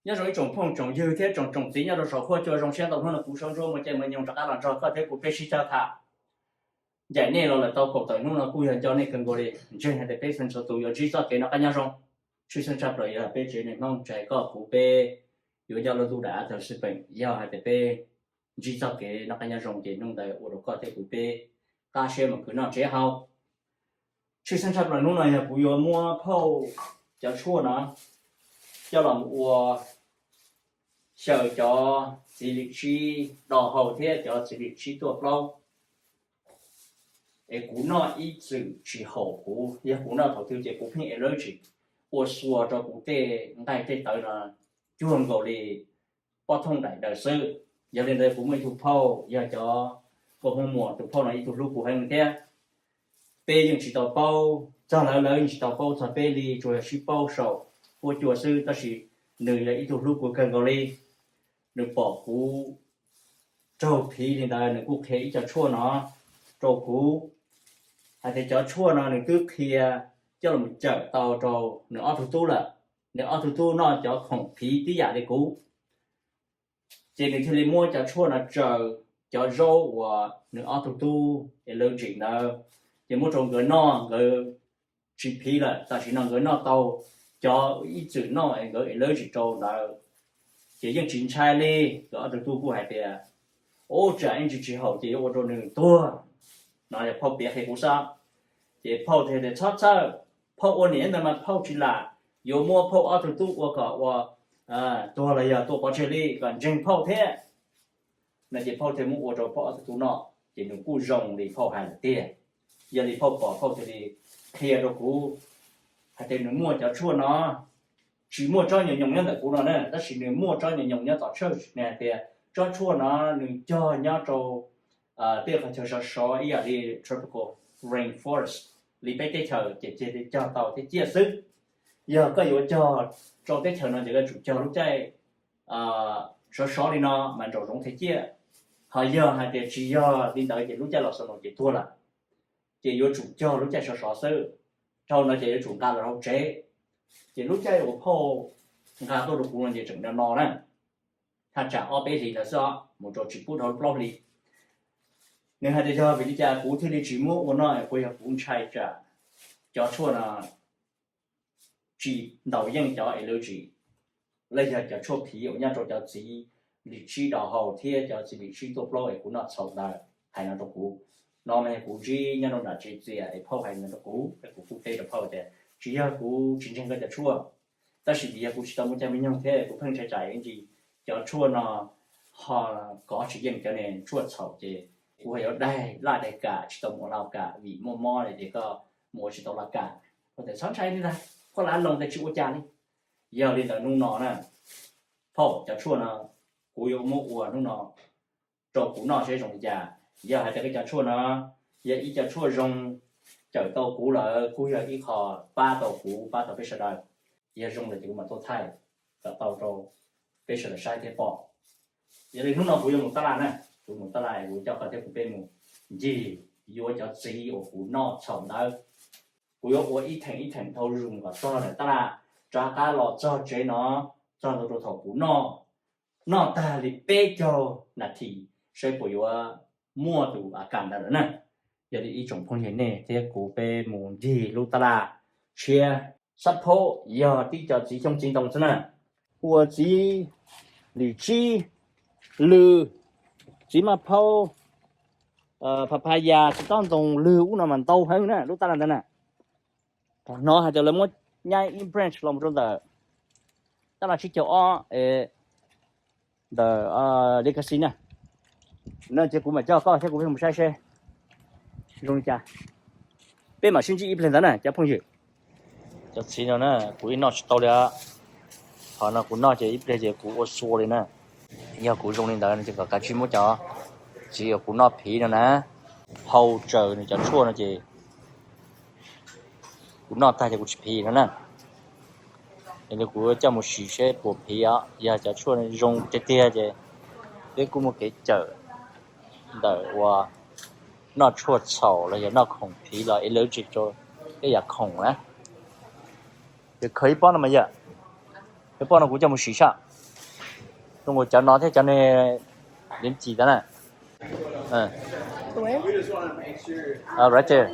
Nyob zoo ib tsoom phooj tsoom ywg thiab tsoom tsoom txiv nyob rau saum huab cua, zoo siab ntau hnub no kuv Soob Ntsuab muaj caij muaj nyoog rov qab los nrog koj thiab kuv peb sib cog tham. Ncaim nej los lawm tau kaum tawm hnub no kuj yog nco nej kawg nkaus li. Ntseeg hais tias peb txhua tus yuav ntsib txoj kev noj qab nyob zoo. Tshwj xeeb tshaj plaws yog peb tsev neeg Hmoob tsev koj kuv peb yuav nyob lub ntuj dam av tawg sib peem, yog hais tias peb ntsib txoj kev noj qab nyob zoo ces hnub ntawd ua rau koj thiab kuv peb qab siab mus khwv noj tsev haus. Tshwj xeeb tshaj plaws hnub no yog kuv yuav muab phauj cov tshuaj no coj los mus ua xyaw cov txiv lim tsib do hau thiab cov txiv lim tsib tuaj plaub. Es kuv noj ib txwm tsis haum, kuv yog kuv noj thaum twg ces kuv pheej allergic, ua xua rau kuv tej nqaij tej tawv no cuag nkaus li pob thooj daim daws xwb. Yog li ntawd kuv muaj ib tug phauj yog cov nkauj Hmoob Muas, tus phauj no ib tug hlub kuv heev thiab. Peb yeej tsis tau paub txog lawv, lawv yeej tsis tau paub txog peb li, tsuas yog sib paub saum huab cua xwb, tab sis nws yog ib tug hlub kuv kawg nkaus li. Nws pom kuv raug phiv li ntawd nws kuj qhia ib co tshuaj no rau kuv, hais tias cov tshuaj no nws twb qhia coj los cawm tau rau nws ob tug tub lawm. Nws ob tug tub noj cov khoom phiv tib yam li kuv, ces nws thiaj li muab cov tshuaj no tsaws cov zaub uas nws ob tug tub allergic ntawd, ces muab rau nkawd noj nkawd tsis phiv lawm. Tam sim no nkawd noj tau cov ib txwm noj es nkawd allergic rau ntawd, ces yeej tsis ntshai li. Nkawd ob tug tub kuj hais tias, ub, tsam ib ntsis tsis haum ces yuav ua rau nws tuag. No yog phauj piav qhia kuv xwb. Ces phauj thiaj tias txhob txhawj, phauj ua niam ntawd mas phauj tsis lam yuav muab phauj ob tug tub ua kom ua tuag los yog tuag pov tseg li, kom ntseeg phauj thiab. No ces phauj thiaj muab ua rau phauj ob tug tub noj, ces nws kuj zoo li phauj hais lawm tiag. Yog li phauj pom phauj thiaj li qhia rau kuv hais tias nws muaj cov tshuaj no, tsis muaj tsob nyoos nyoos nyob ntawm kuv no na, tab sis nws muaj tsob nyoos nyoos nyob tom church. Nws hais tias tsob tshuaj no nws cog nyob rau tej qhov chaw sov sov ib yam li tropical rainforest li peb teb chaws ces cog tau thiab ciaj xwb. Yog koj yuav cog rau teb chaws no ces koj tsum cog lub caij sov sov li no mas nraum zoov thiaj ciaj. Ho yog hais tias tsis yog li ntawd ces lub caij los xaus no ces tuag lawm. Ces yuav tsum cog lub caij sov sov xwb. Dhau no ces yuav tsum nqa los hauv tsev. Ces lub caij uas phauj nqa tuaj rau kuv no ces tseem no no na, thaj tsam ob peb hlis ntawd xwb os, mus rau tsis pub dhau plaub hlis. Nws hais tias yog vim li cas kuv thiaj li tsis muab ua noj, kuv yog kuv ntshai tsam cov tshuaj no tsis ntaus yeej cov allergy los yog cov tshuaj phiv uas nyob rau cov txiv lim tsib do hau thiab cov txiv lim tsib tuaj plaub es kuv noj txhaum ntawd. Hais no rau kuv, no mas yog kuv ntsib nyob rau nram tsev txias es phauj hais no rau kuv, es kuv kuj teb rau phauj tias tsis yog kuv tsis ntseeg koj cov tshuaj, tab sis vim yog kuv tsis tau muaj caij muaj nyoog thiab kuv pheej ntshai tsam ib ntsis cov tshuaj no ho kov tsis yeej cov niag tshuaj txhaum ces kuv ho yuav daig laj daig kam tsis tau mus ua laj kam vim muaj mob li ces koj mus ua tsis tau laj kam. Kuv tias txhob ntshai li ntag, koj lav loos tias tsis ua cas li. Yog li ntawd hnub no na, phauj cov tshuaj no kuv yuav muab ua hnub no rau kuv noj seb zoo li cas. Yog hais tias koj cov tshuaj no yog ib co tshuaj zoo cawm tau kuv lawm kuj yog ib qho pab tau kuv pab tau peb sawv daws. Yog zoo lawm ces kuv mam tuaj thaij kom tau rau peb sawv daws saib thiab pom. Yog li hnub no kuv yuav mus tab laj na, kuv mus tab laj kuv coj koj thiab kuv peb mus ncig yuav cov txiv uas kuv noj txhaum ntawd. Kuv yuav ua ib theem ib theem dhau zus kom txog ntawm tab laj, rov qab los txog tsev no, txog ntua rau thaum kuv noj, noj tag li peb caug nas this saib puas yuav muaj tus a kam ntawd lawm na. Yog li ib tsoom phooj ywg, nej thiab kuv peb mus ncig lub tab laj tshiab, xab phaub yog tib co txiv xyoob txiv ntoo xwb na. Ua txiv lim tsib, lws, txiv maj phaub, pha pha yas, txiv tob ntoo, lws ub no mas ntau heev na lub tab laj ntawd na. Hnov hais tias lawv muab nyaib ib branch los mus rau ntawm tab laj tsib caug ob ntawm Legacy na. No ces kuv mam coj koj thiab kuv peb mus saib seb zoo li cas. Peb mam sib ntsib ib pliag ntawd na cov phooj ywg. Cov txiv no na kuv yeej noj tsis tau li. Qhov no kuv noj ces ib pliag ces kuv ua xua li na. Yog kuv zoo li ntawd no ces kom kav tsij muab cov txiv uas kuv noj phiv no na, hau tsaws nws cov tshuaj no ces kuv noj tag ces kuv tsis phiv no na. Yog li kuv coj mus sim seb puas phiv os. Yog cov tshuaj zoo tiag tiag ces peb kuj muaj kev cawm ntawm uas noj tshuaj txhaum los yog noj khoom phiv los allergic rau tej yam khoom na. Ces khaws ib pob no mas yom, Peb poj no kuv coj mus sim sab. Zoo nkaus cov no thiab cov ne, yeej cim tas na. Right there.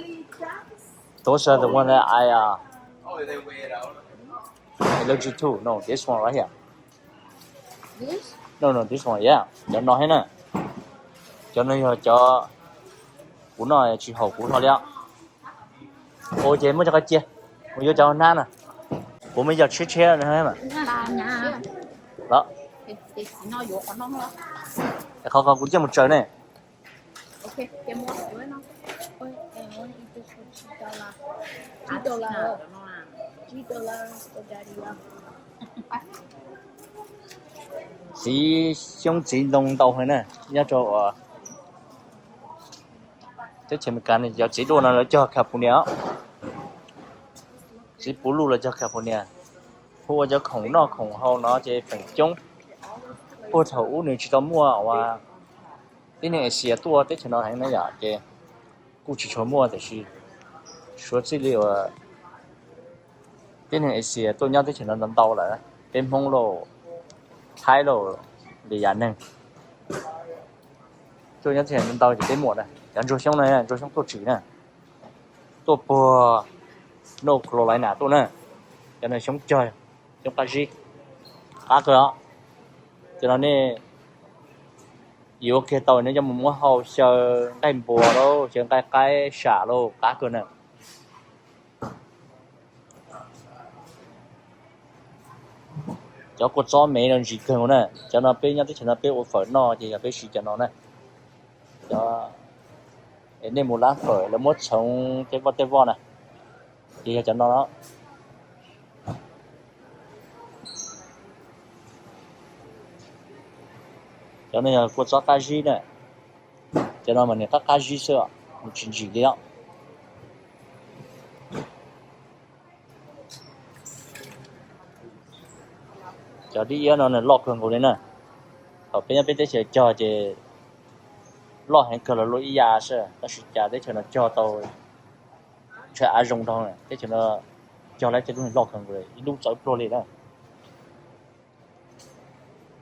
Those are the one that I uh, allergic to. No, this one right here. No, no, this one, yeah. Cov no thiab na. Cov no yog cov kuv no tsis haum kuv hlo li. Ua ces muab cov ko cia, mus yuav cov hnab na. Kuv me yog tshiab tshiab. Qhov qhov kuv coj mus tsaws ne. Txiv xyoob txiv ntoo ntau heev na, nyob rau teb chaws Amelikas no cov txiv duaj no lawv cog California, txiv puv luj lawv cog California. Hu ua cov khoom noj khoom haus no ces feem coob puag thaum ub nws tsis tau muaj uas tib neeg Asia tuaj teb chaws no heev na yom, ces kuj tsis tshua muaj, tiam sis suav txij li uas tib neeg Asia tuaj nyob teb chaws no ntau ntau lawm, peb Hmoob lauj, Thaib lauj, li yam neeg tuaj nyob teb chaws no ntau ces peb muaj na. Cov ntsuag xyoob no, ntsuag xyoob tuaj tsim na, tuaj puag North Carolina tuaj na, cov no xyoob cog, xyoob qab zib, qab kawg os. Cov no nej yuav kiag tau nej coj mus muab hau xyaw nqaij npua lauj, xyaw nqaij qaib sam lauj, qab kawg na. Cov kua txob me no ntsim kawg nkaus na, cov no peb nyob teb chaws no peb ua fawm noj ces yog peb siv cov no na. Cov nej mus lab fawm lawv muab txhoov tej voj tej voj na, ces yog cov no. Cov no yog kua txob qab zib na, cov no mas nws qab qab zib xwb, nws tsis ntsim li os. Cov dib iab no nws loj kawg nkaus li na. Thaum peb nyob peb teb chaws cog ces loj heev kawg los luaj ib yam xwb, tab sis cas teb chaws no cog tau ntshai av zoo nrog teb chaws no cog lawm tej lub loj kawg nkaus li, ib lub txaus pluag li na.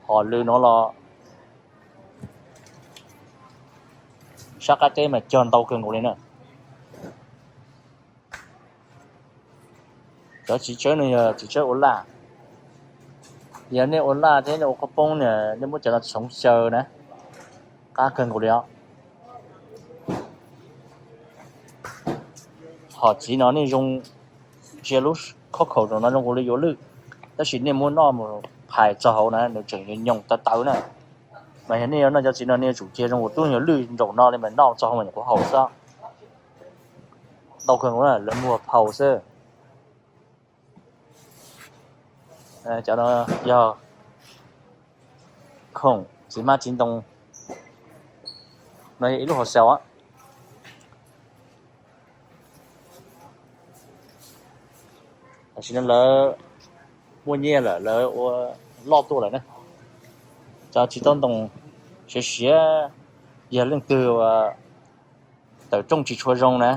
Hom lws no los sab qab teb mas cog ntau kawg nkaus li na. Cov txiv tsawb no yog txiv tsawb ua laj. Yog nej ua laj thiab nej ua qhob poob na, nej muab cov no txhoov xyaw na, qab kawg nkaus li os. Hom txiv no nej zoo, ntsia lub khob khaum no zoo nkaus li yuav lwj, tab sis nej muab noj mus phais txog hauv na nws tseem nyoos tawv tawv na. Mas yog nej yuav noj cov txiv no nej yuav tsum cia zoo nkaus tub nyuag lwj nraum no li mas noj txog hauv mas nyuam qhuav haum xwb. Ntau kawg nkaus na, lawv muag phau xwb. Cov no yog khoom txiv hmab txiv ntoo, no yog ib lub hauv xaus. Tam sim no lawv muaj nyiaj lawm, lawv ua loj tuaj lawm na. Cov txiv taub ntoos siav siav, yog leej twg uas tawm rooj tsis tshua zoo na,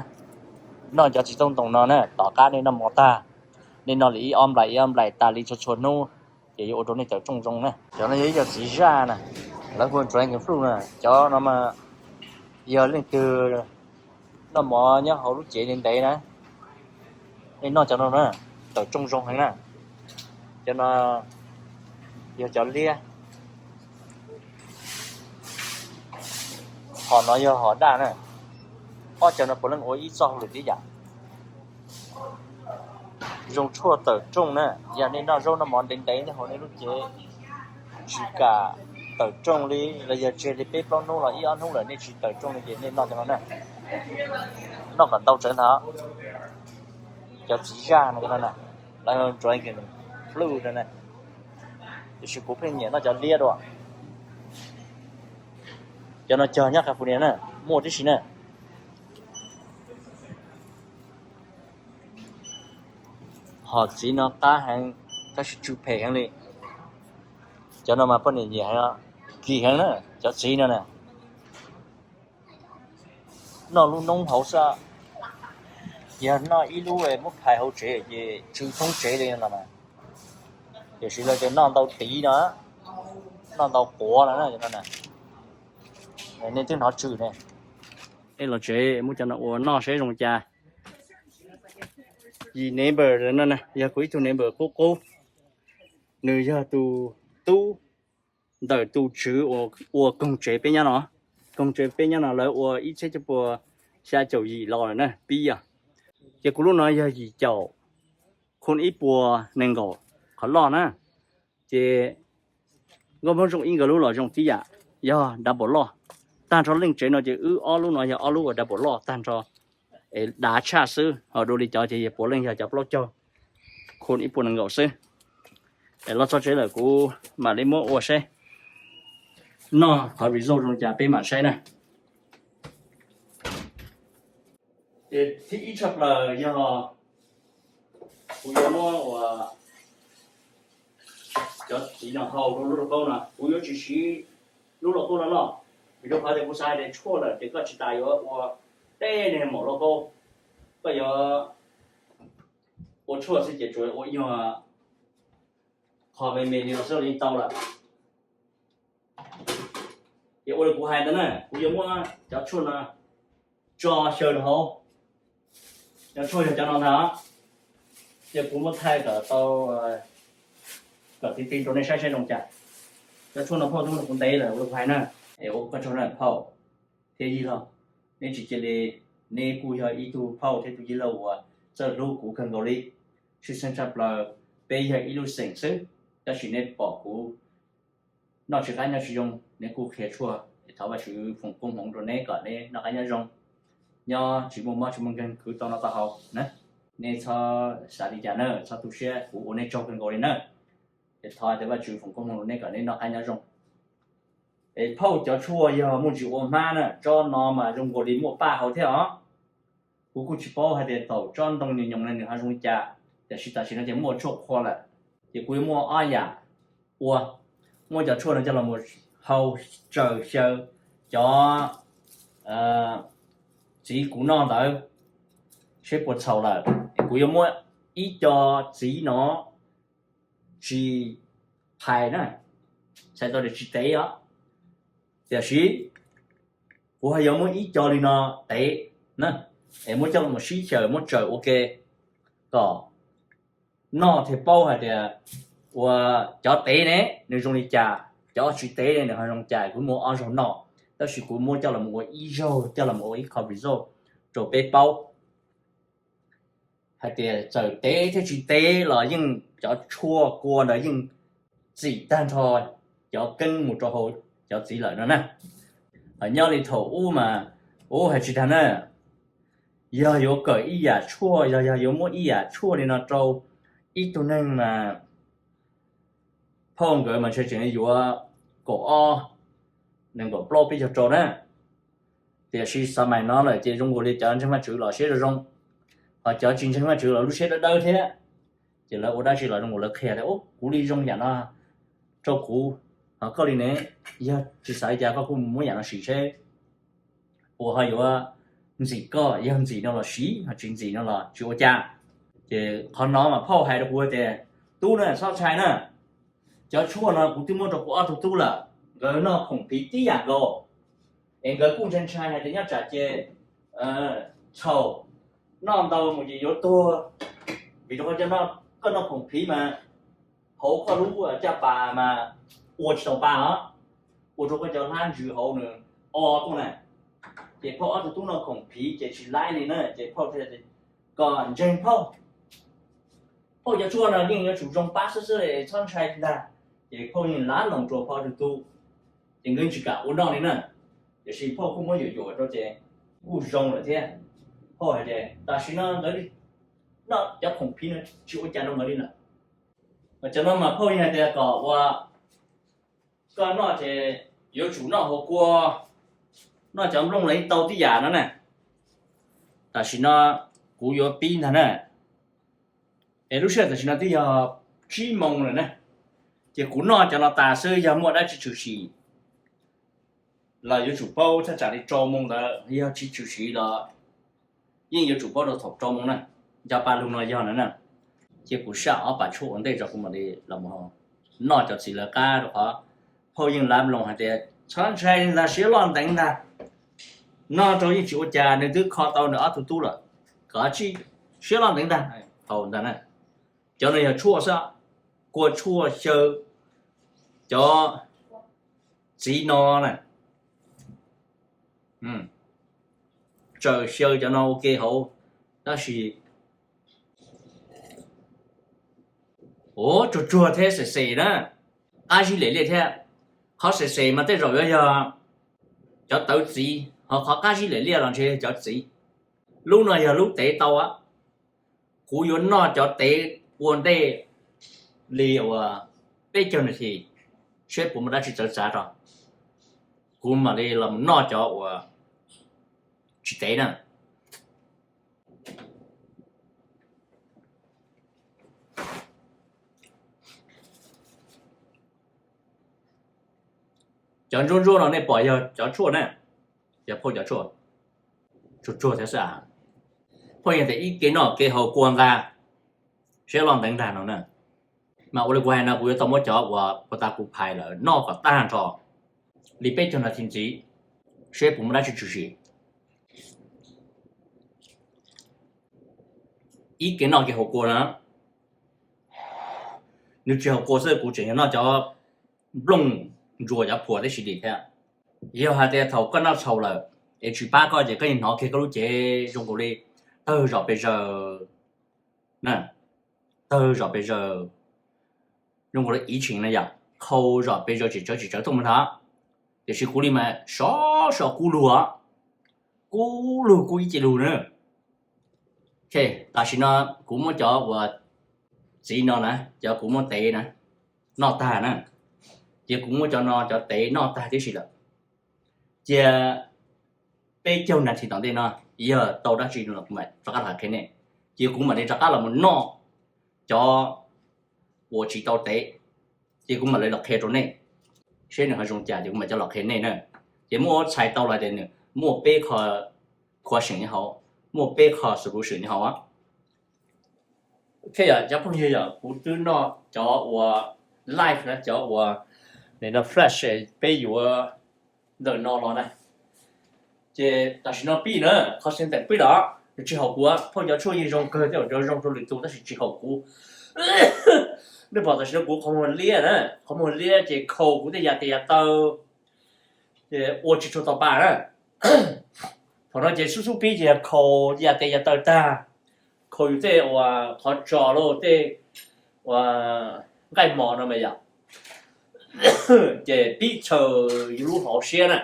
noj cov txiv taub ntoos no na, tom qab nej noj mov tag, nej noj li ib ob nplais ib ob nplais tas li txhua txhua hnub, ces yuav ua rau nej tawm rooj zoo na. Cov no yog ib co txiv zaj na, lawv hu dragon fruit na. Cov no mas yog leej twg noj mov nyob hauv lub cev ntev ntev na, nej noj cov no na, tawm rooj zoo heev na. Cov no yog cov liab, hom no yog hom daj na. Ob cov no puav leej ua ib txoj hauj lwm tib yam, zoo tshuaj tawm rooj na. Yog nej noj zaub noj mov ntev ntev nyob hauv nej lub cev tsis kam tawm rooj li los yog tseg li peb plaub hnub los ib ob hnub lawm nej tsis tawm rooj li ces nej noj cov no na, noj kom ntau tsawv ntag. Cov txiv zaj no, cov no na, lawv dragon fruit no na, tiam sis kuv pheej nyiam noj cov liab dua. Cov no cog nyob California na, muaj tib si na. Hom txiv no qab heev, tab sis tsw phem heev li. Cov no mas poj niam nyiam heev, kim heev na, cov txiv no na. Noj lub noob hauv xwb, yog noj ib lub muab phais hauv tsev ces tsw thoob tsev li no mas. Tiam sis lawv tias noj ntau tiv no, noj ntau quav no na. Nej twb hnov tswm ne. Nej los tsev muab cov no ua noj seb zoo cas. Yim neighbor no yog kuv ib tug neighbor qub qub, nws yog tus tub ntawm tus tswv ua koog tsev peb nyob no. Koog tsev peb nyob no lawv ua ib txhiab cuaj pua xya caum yim los lawm na, pib yog. Ces kuv lub no yog yim caum, khun ib puas nees nkaum qhov loj na. Ces nkauj Hmoob Zoo Ib nkawd lub los zoo tib yam, yog double loj. Tag nrho leej tsev no ces wb ob lub no yog ob lub uas double loj tag nrho, es dav tshaj xwb, ho dua li cov ces yog puav leej yog cov plaub caug, khun ib puas nees nkaum xwb. Es los txog tsev lawm kuv mam li muab ua seb noj qhov result zoo cas peb mam saib na. Ces thib ib tshaj plaws yog kuv yuav muab ua cov txiv no hau rau lub lauj kaub no, kuv yuav tsis siv lub lauj kaub no loj, vim rau qhov tias kuv xav hais tias tshuaj lawm ces koj tsis tas yuav ua tej niag maum lauj kaub, koj yuav ua tshuaj xwb ces tsuas ua ib nyuag qho me me li no xwb yeej tau lawm. Ces ua li kuv hais ntawd na, kuv yuav muab cov tshuaj no tso xyaw rau hauv. Cov tshuaj yog cov no ntag, ces kuv muab thaij kom tau kom tiv ti rau nej saib saib zoo cas. Cov tshuaj no phauj twb muab rau kuv ntev lawm ua li kuv hais na. Es ua koj tsaug na phauj thiab yij laug, neb tsis cia li, neb kuj yog ib tug phauj thiab tus yij laug uas txawj hlub kuv kawg nkaus li. Tshwj xeeb tshaj plaws peb yog ib lub xeem xwb, tab sis neb pom kuv noj tsis qab nyob tsis zoo, neb kuj qhia tshuaj, thov Vajtswv foom koob hmoov rau neb kom neb noj qab nyob zoo, nyob tsis muaj mob tsis muaj nkeeg, khwv tau noj tau haus na. Neb txhob xav li cas na, txhob tu siab, kuv ua nej tsaug kawg nkaus li na. Es thov tias Vajtswv foom koob hmoov rau neb kom neb noj qab nyob zoo. Es phauj cov tshuaj yog muaj ntsis ua hmab na, tsob no mas zoo nkaus li muaj paj hauv thiab os. Kuv kuj tsis paub hais tias thaum tsob ntoo nyoos nyoos ne nws ho zoo li cas, tiam sis tam sim no ces muaj tshuaj qhua lawm. Ces kuv yuav muaj ob yam ua, muab cov tshuaj no coj los hau tsaws xyaw cov txiv kuv noj ntawd seb puas txhaum lawm. Kuv yuav muab ib co txiv no tsis phais na, txhais tau tias tsis tev os, tiam sis kuv ho yuav muab ib co li no tev na, es muab coj los sib xyaw muab tsaws ua ke kom noj thiaj paub hais tias ua cov tev ne nws zoo li cas, cov tsis tev ne nws ho zoo cas. Kuv muab ob zaug noj, tab sis kuv muab coj los ua ib zaug coj los ua ib qho result rau peb paub hais tias txawm tev thiab tsis tev los yeej cov tshuaj kua ntawd yeej txim tag nrho cov keeb mus rau hauv cov txiv lawm no na. Nyob li thaum ub mas, ub hais tsis tag na, yog yuav kawm ib yam tshuaj, yog yog yuav muab ib yam tshuaj li no rau ib tug neeg mas phauj nkawd mas ntshe tseem yuav kaum ob, nees nkaum plaub peb caug rau na. Tiam sis xav mais no lawm ces zoo nkaus li cov ntseeg Vajtswv los siab zoo zoo, ho cov tsis ntseeg Vajtswv los lub siab dawb dawb thiab. Ces lawv ua dab tsi los zoo nkaus lawv qhia tias, ub, kuv li zoo yam no rau kuv, ho koj li ne, yog tsis xav li cas koj kuj muab yam no sim seb puas ho yuav ntxim koj, yog ntxim no los siv, ho tsis ntxim no los tsis ua cas. Ces qhov no mas phauj hais rau kuv tias, tub na, txhob ntshai na, cov tshuaj no kuv twb muab rau kuv ob tug tub lawm, nkawd noj khoom phiv tib yam nkaus, es nkawd kuj ntshai ntshai hais tias nyob tsam ces txhaum, noj ntau mus ces yuav tuag, vim rau qhov cov no koj noj khoom phiv mas hauv koj lub caj pas mas ua tsis tau pa os, ua rau koj cov hlab ntsws hauv nws o tuaj na. Ces phauj ob tug tub noj khoom phiv ces tsis laib li na, ces phauj kom ntseeg phauj, phauj cov tshuaj no yeej yuav tsum zoo pab xwb xwb li, txhob ntshai ntag. Ces phauj yeej lav loos rau phauj ob tug tub, ces nkawd tsis kam ua noj li na. Tiam sis phauj kuj muab yuam yuam rau ces kuj zoo lawm thiab. Phauj hais tias tam sim no nkawd noj cov khoom phiv no tsis ua cas rau nkawd li lawm. Cov no mas phauj yeej hais tias kom ua, koj noj ces yuav tsum noj hauv kua, noj cov nplooj los yeej tau tib yam no na. Tam sim no kuv yuav pib ntag na. Es lub sij hawm tam sim no twb yog tsib moos lawm na, ces kuv noj cov no tas xwb, yog muaj dab tsi tshwm sim los yuav tsum paub thaj tsam li rau moos ntawd, yog tsis tshwm sim los yeej yuav tsum paub rau thaum rau moos na. Nco pa lug no yog na na. Cia kuv saj ob pas tshuaj ua ntej tso kuv mam li los noj cov txiv lawv qab rau qhov phauj yeej lav loo hais tias txhob ntshai ntag, siab loj ntev ntag, noj rau yeej tsis ua cas, nws twb kho tau nws ob tug tub lawm, kom siab loj ntev ntag. Thaum ntawd na, cov no yog tshuaj xwb, kua tshuaj xyaw cov txiv no na, tsaws xyaw cov no ua ke hauv, tab sis ua tsuag tsuag thiab xem xem na, qab zib lem liaj thiab. Qhov xem xem mas tej zaum yuav yog cov tawv txiv, ho qhov qab zib lem liaj los ntshe yog cov txiv. Lub no yog lub tev tau, kuv yuav noj cov tev ua ntej li uas peb caug nas this, seb puas muaj dab tsi txawv txav rau, kuv mam li los noj cov uas tsis tev na. Cov ntsuab ntsuab no nej pom yog cov tshuaj na, yog phauj cov tshuaj, tsuag tsuag thiab xwb. Phauj yeej tias ib ke noj kev haus kua ntag, siab loj ntev ntag no na. Mas ua li kuv hais no kuv yuav tau muab cov uas puag ta kuv phais lawm noj kom tag nrho li peb caug nas this ntxiv, seb puas muaj dab tsi tshwm sim. Ib ke noj kev haus kua na, nws tsis haus kua xwb, kuv tseem yog noj cov nplooj ntsuas cov phuam tib si li thiab. Yog hais tias thaum koj noj txhaum lawm es tsis pab koj ces koj yeej hnov kiag koj lub cev zoo nkaus li tawg zom pes zaws na, tawg zom pes zaws, zoo nkaus li ib tshee na yom, khau zom pes zaws tsis tsawv tsis tsawv tuaj mus ntag. Tiam sis kuv li mas sov so kub lug, kub lug kub ib ce lug na. Tam sim no kuv muab cov uas txiv no na, cov kuv muab tev na, noj tag na, ces kuv muab cov no cov tev noj tag tib si lawm. Cia peb caug nas this tom ntej no, yog tau dab tsi no los kuv mam rov qab los qhia nej. Ces kuv mam li rov qab los mus noj cov uas tsis tau tev, ces kuv mam li los qhia rau nej seb nws ho zoo cas, ces kuv mam coj los qhia nej na. Ces muaj ua txhais tau los tias nws muaj peb qho question nyob hauv, muaj peb qho solution nyob hauv. Ok, yog cov phooj ywg, yog kuv twb noj cov uas live na, cov uas no fresh peb yuav ntawm no los na. Ces tam sim no pib na, qhov xeev teem pib los nws tsis haum kuv, phauj cov tshuaj yeej zoo kawg thiab, zoo rau lwm tus tab sis tsis haum kuv. Nej pom tam sim no kuv qhov muag liab na, qhov muag liab ces khaus kuv tej yam tes yam taw, ces ua tsis tshua tau pa na. Thaum no ces xub xub pib ces yog khaus yam tes yam taw tag, khaus yus tej uas qhov tso lauj, tej uas nqaij mos no mas yom, ces pib txhaws yus lub hauv siab na.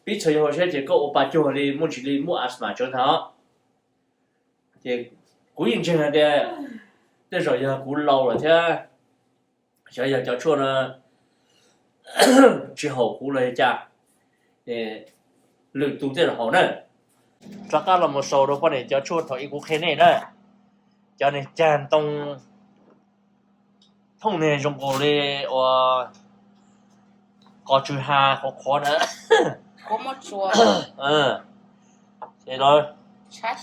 Pib txhaws yus hauv siab ces koj ua pa cuag li muaj ntsis li muaj asthma tsawv ntag. Ces kuv yeej ntseeg hais tias tej zaum yog kuv laus lawm thiab, xyov yog cov tshuaj no tsis haum kuv los li cas, lwm tus tej zaum haum na. Rov qab los mus sau rau poj niam cov tshuaj thaum ub kuv qhia nej na. Cov niag cag ntoo thooj niag zoo nkaus li uas qos tsw ha qhuav qhuav na. Ces lawv, ces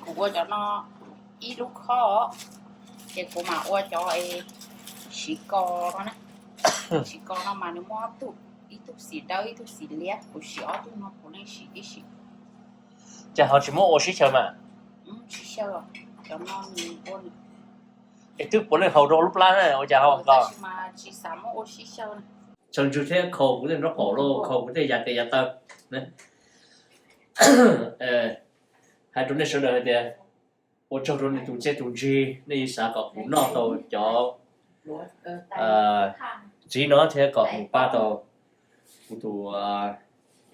kuv ua cov no ib lub khob, ces kuv mam ua cov siv ko no na. Siv ko no mas nws muaj ob tug, ib tug xim dawb ib tug xim liab, kuv siv ob tug no puav leej siv tib si. Cas ho tsis muab ua sib xyaw mas? Sib xyaw, cov no nws ua, es twb puav leej haus rau lub plab na ua cas ho ko? Tsis xav muab ua sib xyaw. Txhaws ntswg thiab khaus kuv tej nraub qaum lauj, khaus kuv tej yam tes yam taw. Hais rau nej sawv daws hais tias ua tsaug rau nej tus txiaj tus ntsig, nej yeej xav kom kuv noj tau cov txiv no thiab kom mus pab tau kuv tus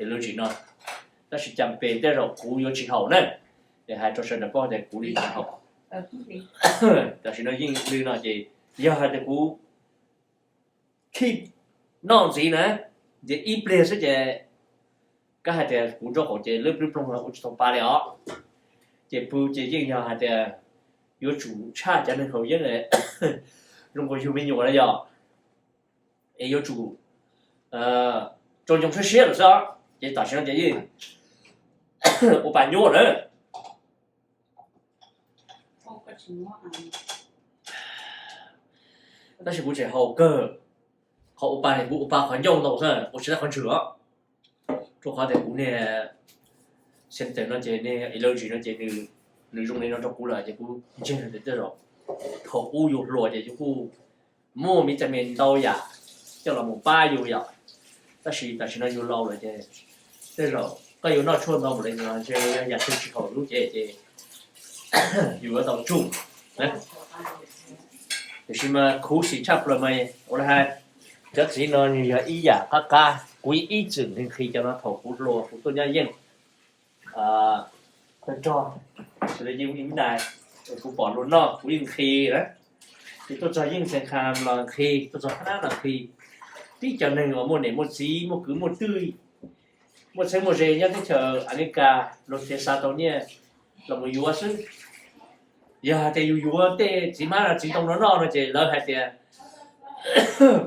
lub tsis no. Tab sis cas pes tej zaum kuv yuav tsis haum na. Es hais rau sawv daws paub tias kuv li tsis haum. Tam sim no yeej li no ces yog hais tias kuv khib noj ntxiv na, ces ib pliag xwb ces kab hais tias kuv nraub qaum ces lub plig ploog los ua tsis tau pa li os. Ces pw ces yeej yog hais tias yuav tsum tshaj cov neeg haus yeeb zoo nkaus yug me nyuam na yom, es yuav tsum tso ncoo siab siab lawm xwb. Ces tam sim no ces yeej ua pa nyuaj na. Tab sis kuv tseem haus kawg. Qhov ua pa ne kuv ua pa qhov ncauj ntau xwb, ua tsis tau qhov ntswg os. Rau qhov tias kuv niag center no ces niag allergy no ces nws zoo li no rau kuv lawm ces kuv ntseeg tias tej zaum thaum ub yus hluas ces yus kuj muaj vitamin ntau yam coj los mus pab yus yom. Tab sis tam sim no yus laus lawm ces tej zaum koj yuav noj tshuaj ntau npaum li no ntshe yog yam twg tsis haum lub cev ces yus yuav tau tsuj. Tiam sis mas khuv xim tshaj plaws mas ua li hais, cov txiv no nws yog ib yam qab qab, kuv ib txwm nqhis nqhis cov no thaum kuv hluas kuv tuaj nyob yeej tag nrho, xws li yeej nais, kuv pom luag noj kuv yeej nqhis na. Ces tuaj txog yeej xees khas los nqhis, tuaj txog hab los nqhis. Tib cov neeg uas muaj niam muaj txiv muaj kwv muaj tij, muaj txheeb muaj ze nyob teb chaws Amelikas, luag thiaj xa tau nyiaj los mus yuav xwb. Yog hais tias yus yuav tej txiv hmab txiv ntoo no noj no ces lawv hais tias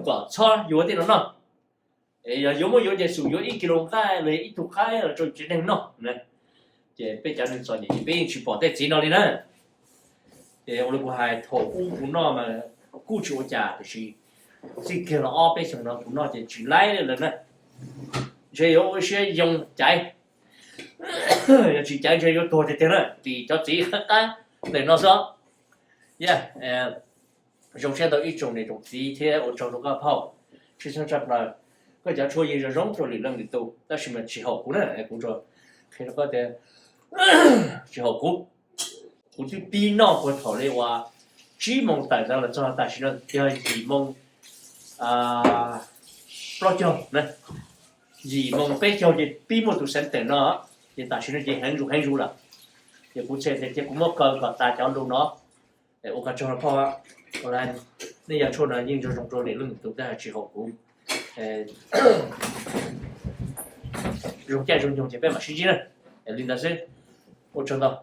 kom txhob yuav tej no noj. Es yog yuav muab yuav ces xum yuav ib kis lus nqaij los ib tug qaib los rau tsev neeg noj na. Ces peb cov neeg txom nyem ces peb yeej tsis pom tej txiv no li na. Ces ua li kuv hais thaum ub kuv noj mas kuj tsis ua cas tiam sis txij kiag los ob peb xyoos no kuv noj ces tsis laib lawm na. Ntshe yuav ua siab yoo caiv, yog tsis caiv ntshe yuav tuag tiag tiag na vim cov txiv qab qab ntawm no xwb. Yog zoo siab ntau ib tsoom niam tsoom txiv thiab ua tsaug rau koj phauj, tshwj xeeb tshaj plaws. Koj cov tshuaj yeej zoo zoo rau lwm leej lwm tus tab sis mas tsis haum kuv na, kuv qhia rau koj tias tsis haum kuv. Kuv twb pib noj puag thaum li uas tsib moos tawm ntawd los txog tam sim no yog yim moos plaub caug na, yim moos peb caug ces pib muaj tus center no, ces tam sim no ces heev zus heev zus lawm. Ces kuv txhais tias cia kuv muab kaw kom tas cov lus no. Ua koj tsaug rau phauj, nej yog tshuaj no yeej zoo zoo rau lwm leej lwm tus tab sis tsis haum kuv. Zoo caij zoo nyoog ces peb mam sib ntsib na. Li ntawd xwb, ua tsaug ntau.